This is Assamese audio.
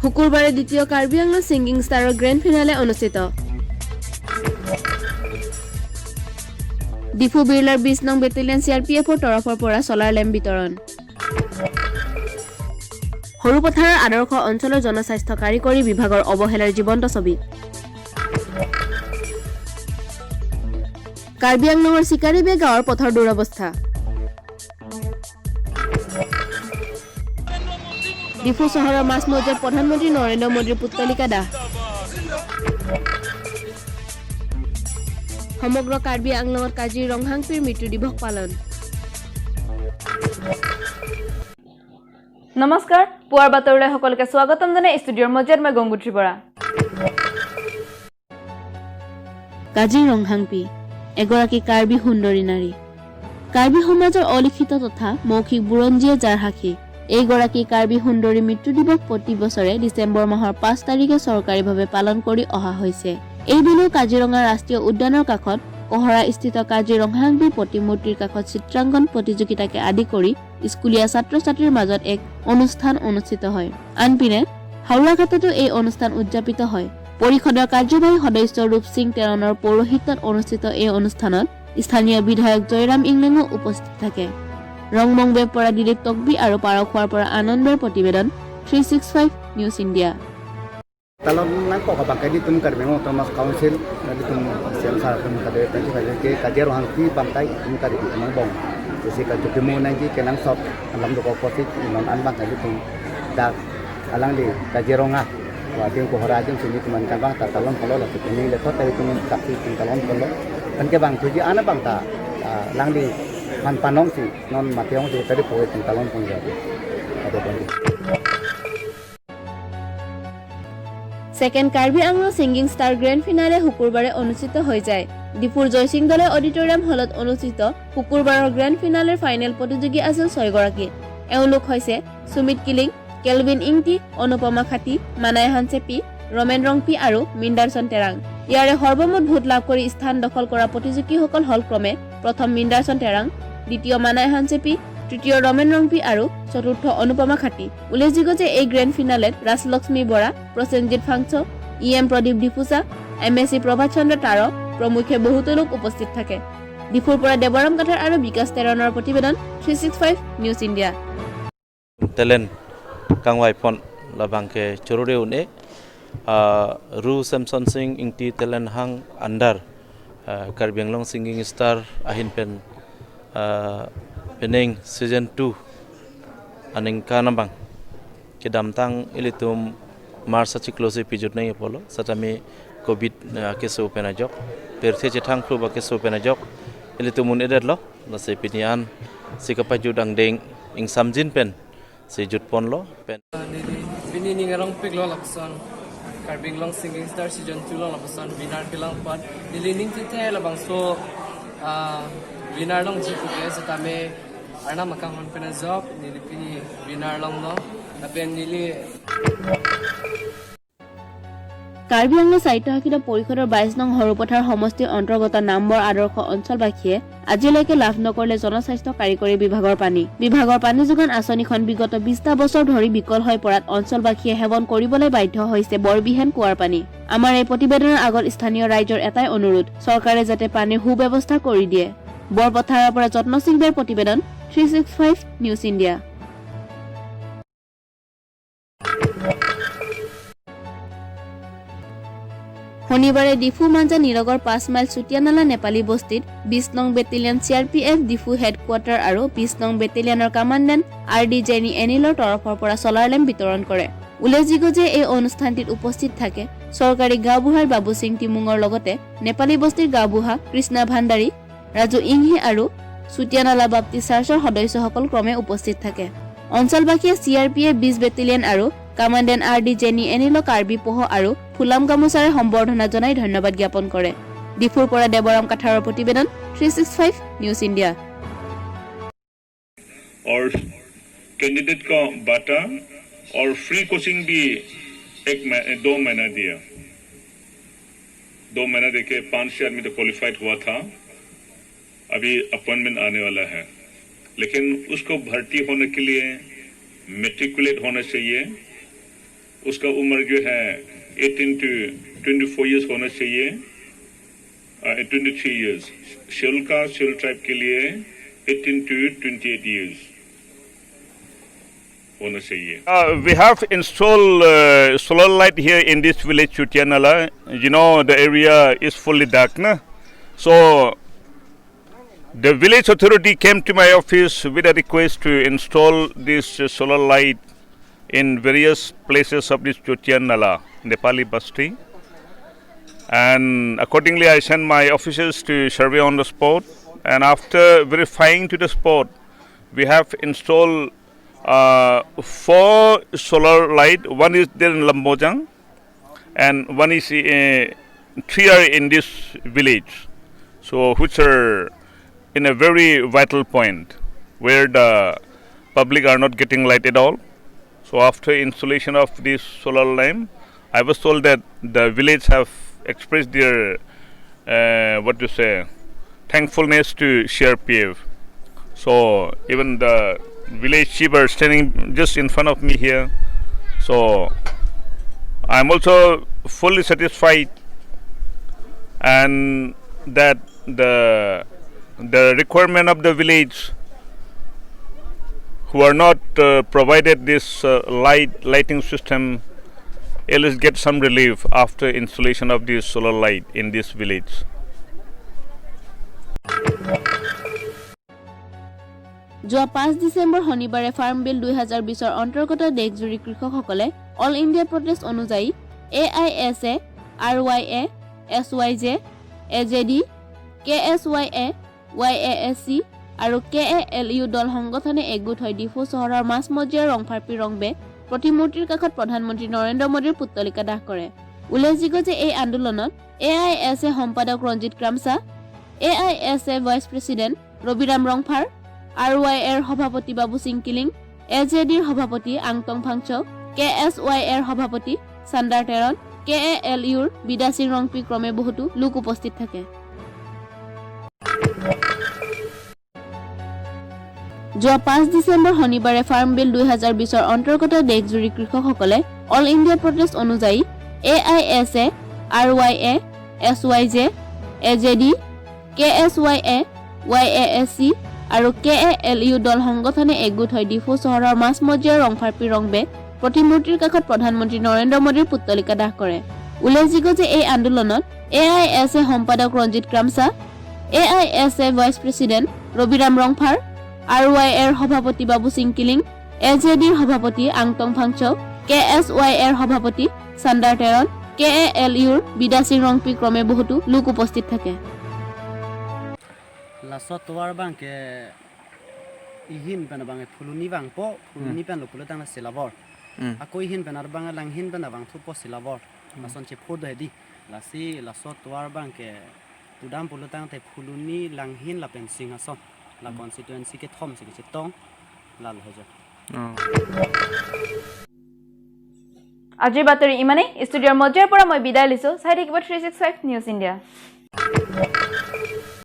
শুকুৰবাৰে দ্বিতীয় কাৰ্বি আংলং ছিংগিং ষ্টাৰৰ গ্ৰেণ্ড ফিনালে অনুষ্ঠিত। ডিফু বিৰলাৰ 20 নং বেটেলিয়ন চিআৰপিএফৰ তৰফৰ পৰা ছলাৰ লেম্প বিতৰণ। সৰুপথাৰৰ আদৰ্শ অঞ্চলৰ জনস্বাস্থ্য কাৰিকৰী বিভাগৰ অৱহেলাৰ জীৱন্ত ছবি। কাৰ্বি আংলঙৰ চিকাৰীবে গাঁৱৰ পথৰ দুৰৱস্থা। ডিফু চহৰৰ মাজমজিয়াত প্ৰধানমন্ত্ৰী নৰেন্দ্ৰ মোদীৰ পুত্তলিকা দাহ। সমগ্ৰ কাৰ্বি আংলঙত কাজী ৰংহাংপীৰ মৃত্যু দিৱস পালন। নমস্কাৰ, পুৱাৰ বাতৰিলৈ সকলোকে স্বাগতম জনাই ষ্টুডিঅ'ৰ মজিয়াত মই গংগোত্ৰী বৰা। কাজী ৰংহাংপী এগৰাকী কাৰ্বি সুন্দৰী নাৰী। কাৰ্বি সমাজৰ অলিখিত তথা মৌখিক বুৰঞ্জীয়ে যাৰ সাক্ষী। এইগৰাকী কাৰ্বি সুন্দৰী মৃত্যু দিৱস প্ৰতি বছৰে ডিচেম্বৰ মাহৰ 5 তাৰিখে চৰকাৰীভাৱে পালন কৰি অহা হৈছে। এইবেলিও কাজিৰঙা ৰাষ্ট্ৰীয় উদ্যানৰ কাষত কহৰা স্থিত কাজী ৰংহাংপীৰ প্ৰতিমূৰ্তিৰ কাষত চিত্ৰাংকন প্ৰতিযোগিতাকে আদি কৰি স্কুলীয়া ছাত্ৰ-ছাত্ৰীৰ মাজত এক অনুষ্ঠান অনুষ্ঠিত হয়। আনপিনে হাওৰাঘাটতো এই অনুষ্ঠান উদযাপিত হয়। পৰিষদৰ কাৰ্যবাহী সদস্য ৰূপ সিং টেৰণৰ পৌৰোহিত্যত অনুষ্ঠিত এই অনুষ্ঠানত স্থানীয় বিধায়ক জয়ৰাম ইংলেঙো উপস্থিত থাকে। ৰংমংবেৰ পৰা দিলীপ তকবি আৰু পাৰখোৱাৰ পৰা আনন্দৰ প্ৰতিবেদন, 365 news India. Talon nang ko ka bangkai ditum Karbi Anglong Autonomous Council ditum CM sar tum kade 25 ke Kaji Ronghangpi bangkai itum Karbi Anglong bong jesi ka jokimu nang ki kenang sop alam do ko posit non an bangkai ditum dak alang di Kaji Ronga wa ting ko hora jing sini tuman kan bang ta talon kolo la tini le thot tari tum taksi tum talon kolo kan ke bang tuji ana bang ta lang di pan panong si non mateong si tari poe tum talon pong ja ade bang. Second Karbi Anglong singing star grand finale শুকুৰবাৰে অনুষ্ঠিত হৈ যায়। ডিফুৰ জয়সিং দলে অডিটৰিয়াম হলত অনুষ্ঠিত শুকুৰবাৰৰ গ্ৰেণ্ড ফিনালেৰ ফাইনেল প্ৰতিযোগী আছিল 6গৰাকী। এওঁলোক হৈছে সুমিত কিলিং, কেলভিন ইংটি, অনুপমা খাতি, মানাই হানচেপি, ৰমেন ৰংপি আৰু মিণ্ডাৰচন টেৰাং। ইয়াৰে সৰ্বমুঠ ভোট লাভ কৰি স্থান দখল কৰা প্ৰতিযোগীসকল হ'ল ক্ৰমে প্ৰথম মিণ্ডাৰচন টেৰাং, দ্বিতীয় মানাই হানচেপি, তৃতীয় ৰমেন ৰংপি আৰু চতুৰ্থ অনুপমা খাতি। উল্লেখযোগ্য যে এই গ্ৰেণ্ড ফিনালেত Rajlakshmi Bora, Prasenjit Phangcho, E M Pradip Diphusa, M S C Prabhat Chandra তাৰ প্ৰমুখ্যে বহুতো লোক উপস্থিত থাকে। ডিফুৰ পৰা দেৱৰাম কাথাৰ আৰু বিকাশ তেৰণৰ প্ৰতিবেদন, 365 news India. Talent kangwai pon la bangke chorore une ru Samson Singh ingti talent hang andar Karbi Anglong singing star ahin pen peneng season 2 aning kanabang ke damtang ilitum marsa chiklosi pijut nei polo satami covid ke so penajok perthe chethang flu ba ke so penajok ilitum un eder lo la se pinian sikapa judang deng ing samjin pen si jut pon lo pen bini ningarong pik lo lapson Karbi Anglong singing star season 2 lo lapson winner kilang pan nili ning te la bang so winner long ji ku ke satame arna makang hon pena job nili pini winner long no tapen nili. Karbi Anglong স্বায়ত্তশাসিত পৰিষদৰ 22 নং সৰুপথাৰ সমষ্টিৰ অন্তৰ্গত নামবৰ আদৰ্শ অঞ্চলবাসীয়ে আজিলৈকে লাভ নকৰিলে জনস্বাস্থ্য কাৰিকৰী বিভাগৰ পানী। বিভাগৰ পানী যোগান আঁচনিখন বিগত 20টা বছৰ ধৰি বিকল হৈ পৰাত অঞ্চলবাসীয়ে সেৱন কৰিবলৈ বাধ্য হৈছে বৰবিহীন কুঁৱাৰ পানী। আমাৰ এই প্ৰতিবেদনৰ আগত স্থানীয় ৰাইজৰ এটাই অনুৰোধ, চৰকাৰে যাতে পানীৰ সুব্যৱস্থা কৰি দিয়ে। বৰপথাৰৰ পৰা যত্ন সিং বেৰ প্ৰতিবেদন, 365 নিউজ ইণ্ডিয়া। শনিবাৰে ডিফু মাঞ্জা নিলগৰ 5 মাইল চুটিয়ানালা নেপালী বস্তিত 20 নং বেটেলিয়ন চিআৰপিএফ ডিফু হেডকোৱাৰ্টাৰ আৰু 20 নং বেটেলিয়নৰ কামাণ্ডেণ্ট আৰ ডি জেনি এনিলৰ তৰফৰ পৰা ছলাৰ লেম্প বিতৰণ কৰে। উল্লেখযোগ্য যে এই অনুষ্ঠানটিত উপস্থিত থাকে চৰকাৰী গাঁওবুঢ়াৰ বাবু সিং টিমুঙৰ লগতে নেপালী বস্তিৰ গাঁওবুঢ়া কৃষ্ণা ভাণ্ডাৰী, ৰাজু ইংহি আৰু চুটিয়ানালা বাপ্তিষ্ট চাৰ্চৰ সদস্যসকল ক্ৰমে উপস্থিত থাকে। অঞ্চলবাসীয়ে চিআৰপিএফ 20 বেটেলিয়ন আৰু কামাণ্ডেণ্ট আৰ ডি জেনি এনিলক কাৰ্বি পহ আৰু ফুলাম গামোচাৰে সম্বৰ্ধনা জনাই ধন্যবাদ জ্ঞাপন কৰে। ডিফুৰ পৰা দেৱৰাম কাথাৰৰ প্ৰতিবেদন, 365 নিউজ ইণ্ডিয়া। और कैंडिडेट का बाटा और फ्री कोचिंग भी 2 महीना दिया। 2 महीना देके 5-6 आदमी तो क्वालिफाइड हुआ था, अभी अपॉइंटमेंट आने वाला है। लेकिन उसको भर्ती होने के लिए मेट्रिकुलेट होना चाहिए। उसका उम्र जो है 18 टू 24 इयर्स होना चाहिए, 23 इयर्स। शेड्यूल का शेड्यूल ट्राइब के लिए 18 टू 28 इयर्स होना चाहिए। We have installed solar light here in this village Chutianala. You know, the area is fully dark, na? So the village authority came to my office with a request to install this solar light in various places of this Chutianala, Nepali Basti. And accordingly, I sent my officers to survey on the spot. And after verifying to the spot, we have installed four solar light. One is there in Lambojang, and one is three are in this village. So which are in a very vital point where the public are not getting light at all. So after installation of this solar lamp, I was told that the village have expressed their what to say, thankfulness to CRPF. So even the village chief are standing just in front of me here. So I'm also fully satisfied and that the requirement of the village who are not provided this lighting system at least get some relief after installation of this solar light in this village. যোৱা 5 ডিচেম্বৰ শনিবাৰে ফাৰ্ম বিল 2020ৰ অন্তৰ্গত দেশজুৰি কৃষকসকলে অল ইণ্ডিয়া প্ৰটেষ্ট অনুযায়ী A I S A, R Y A, S Y J, A J D, K S Y A, Y A S C আৰু কে এ এল ইউ দল সংগঠনে একগোট হৈ ডিফু চহৰৰ মাজমজিয়াৰ ৰংফাৰপি ৰংবে প্ৰতিমূৰ্তিৰ কাষত প্ৰধানমন্ত্ৰী নৰেন্দ্ৰ মোদীৰ পুত্তলিকা দাহ কৰে। উল্লেখযোগ্য যে এই আন্দোলনত এ I S এ সম্পাদক Ranjit ক্ৰামচা, A I S A vice president Rabiram Rongphar, R Y এৰ সভাপতি বাবু সিং কিলিং, এ জে ডিৰ সভাপতি আংটং ফাংচ, কে এছ ৱাই এৰ সভাপতি চান্দাৰ টেৰন, কে এ এল ইউৰ বিদা সিং ৰংপি ক্ৰমে বহুতো লোক উপস্থিত থাকে। যোৱা 5 ডিচেম্বৰ শনিবাৰে ফাৰ্ম বিল 2020ৰ অন্তৰ্গত দেশজুৰি কৃষকসকলে অল ইণ্ডিয়া প্ৰটেষ্ট অনুযায়ী A I S A, R Y A, S Y J, A J D, K S Y A, Y A S C আৰু কে এ এল ইউ দল সংগঠনে একগোট হৈ ডিফু চহৰৰ মাজমজিয়াৰ ৰংফাৰপি ৰংবে প্ৰতিমূৰ্তিৰ কাষত প্ৰধানমন্ত্ৰী নৰেন্দ্ৰ মোদীৰ পুত্তলিকা দাহ কৰে। উল্লেখযোগ্য যে এই আন্দোলনত এ I S এ সম্পাদক Ranjit ক্ৰামচা, A I S A vice president Rabiram Rongphar, R Y এৰ সভাপতি বাবু সিং কিলিং, এ জে ডিৰ সভাপতি আংটং ফাংচ, কে এছ ৱাই এৰ সভাপতি চান্দাৰ টেৰন, কে এ এল ইউৰ বিদা সিং ৰংপি ক্ৰমে বহুতো লোক উপস্থিত থাকে। লাছত war bang ke ihin bana bang phuluni bang po phuluni pan lokolo tang silabor ako ihin bana bang lang hin bana bang thu po silabor lason che phod he di lasi lasot war bang ke tudam polo tang te phuluni lang hin la pen sing ason la constituency ke thom se ke tong lal ho ja। আজিৰ বাতৰি ইমানেই। ষ্টুডিঅ'ৰ মজিয়াৰ পৰা মই বিদায় লৈছোঁ। চাই থাকিব 365 নিউজ ইণ্ডিয়া।